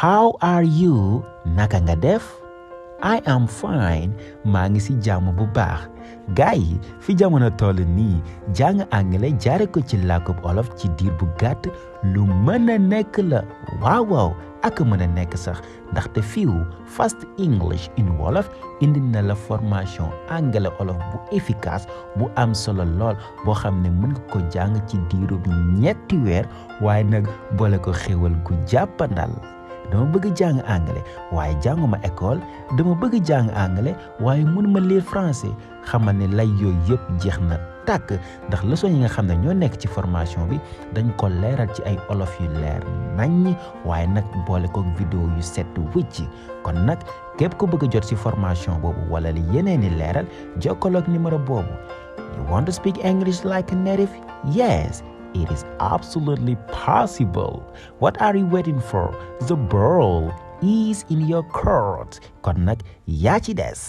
How are you? Naka nga def? I am fine. Maa ngi ci jàmm bu baax. Gaay yi fi jamono toll nii jàng anglais jaare ko ci làkkub olof ci diir bu gàtt lu mën a nekk la. waaw ak mën a nekk sax ndaxte fiiw Fast English in Wolof indi na la formation anglais olof bu efficace bu am solo lool boo xam ne mën nga ko jàng ci diirub 3 weer waaye nag boole ko xéwal gu jàppandal. dama bëgg jàng anglais waaye jànguma école dama bëgg jàng anglais waaye mënuma lire français xamal ne lay yooyu yëpp jeex na tàkk ndax leçon yi nga xam ne ñoo nekk ci formation bi dañ ko leeral ci ay olof yu leer naññ waaye nag boole ko vidéo yu set wicc kon nag képp ku bëgg a jot ci formation boobu wala li yeneeni leeral jokkaloog numéro boobu. You want to speak English like a native? Yes. It is absolutely possible. What are you waiting for? The ball is in your court. Kon nag yaa ci des.